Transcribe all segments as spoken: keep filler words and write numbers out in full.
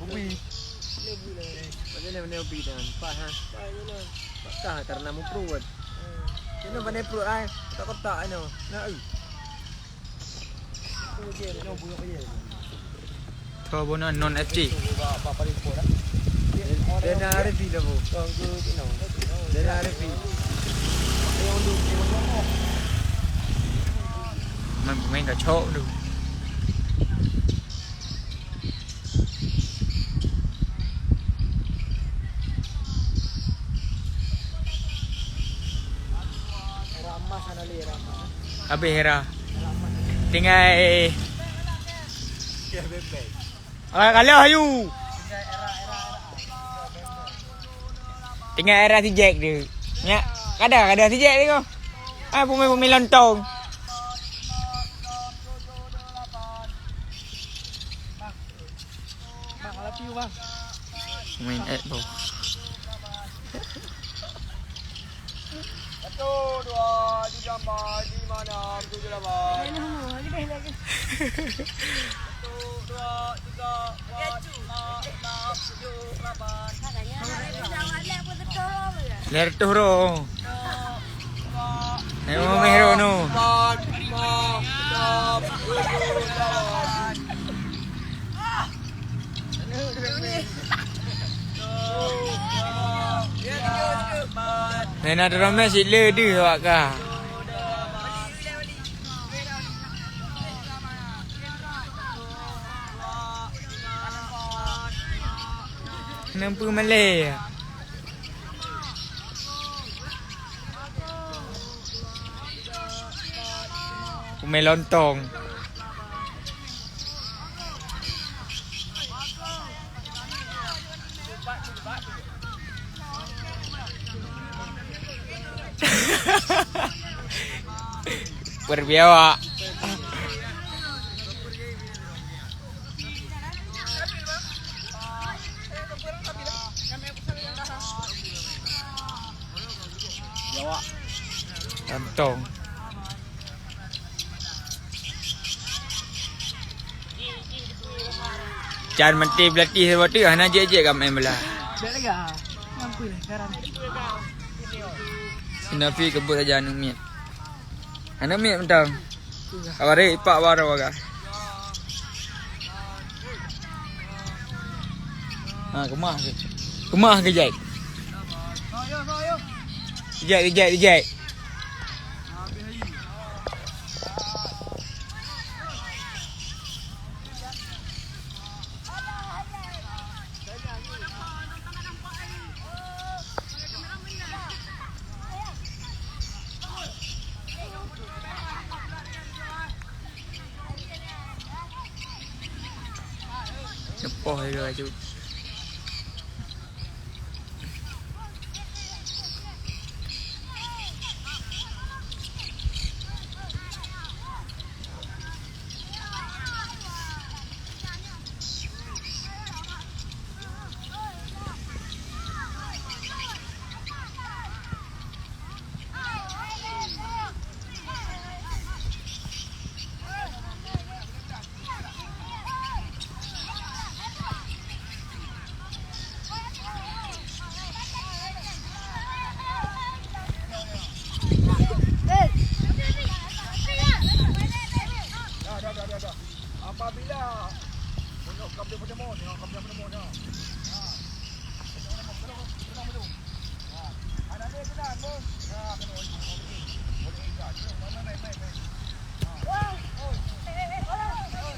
Ubi. Macam mana ubi dah? Empat, ha? Empat je lah. Empat kah karena muprut. Kena pandai prut ai. Kotak-kotak anu. Nah, eh. Tho bunoe non F C. Dana Arifi dah bu. Dana Arifi. Main pemain kacau tu. Habis era. Tinggai. Alah, kalah ayu. Tinggai era si Jack tu. Nyak, kada, kada si Jack tu. Ah, pemain-pemain lontong. Bang, I love you, Bang. Main app, bro. Satu, dua, tiga, empat, lima, enam, tujuh, lapan. Satu, dua, tiga, empat, lima, enam, tujuh, lapan. Ler tuh, bro. Ayo, Mehro, no. Nena drama si le deh awak ka. Nampu malai. Pemain lontong. Berbiawak. Kantong. Can mati belatih sebab tu hana jek-jek ka main bola. Sinafi kebut saja aneuk miet. Aneuk miet mantong. Awari ipak baru agak. Ha, keumah ke? Keumah ke, Jack? Jack, Jack, Jack. Lepoh je laju. Apabila meunyoe ka boleh peuteumon, nyoe ka boleh peuteumon, nyoe. Ha. Peuteumon, peuteumon, peuteumon. Ha. Adak lé keunan, beuh. Ha, keunan. Boleh, boleh, boleh. Main, main, main, main. Ha. Oi, oi, oi, oi.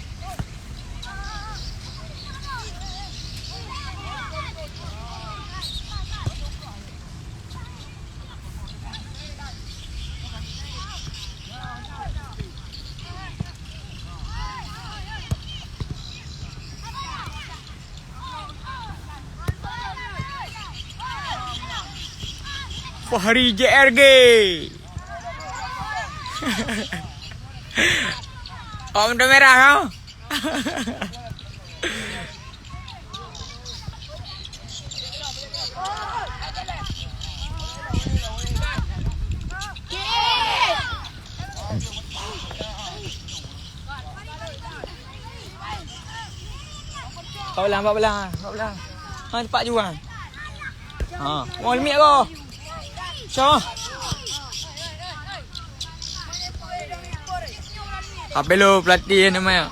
Fahri J R G. Awak bendera merah kau? Bak belah, bak belah, bak belah. Ha, cepat juang. Ha, wong lemiek ko. Syah. Apa lo pelatih nama ya?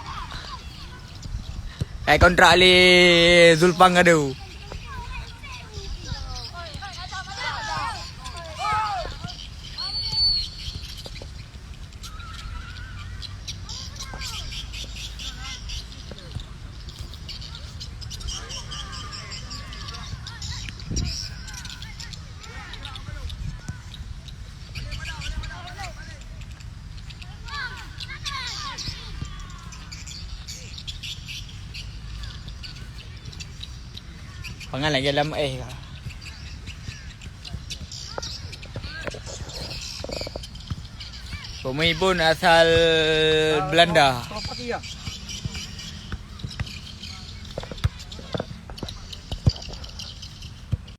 Kai kontrak lé Zulfan Gado. Pangan lagi dalam eh ka. Pemaibun asal Belanda.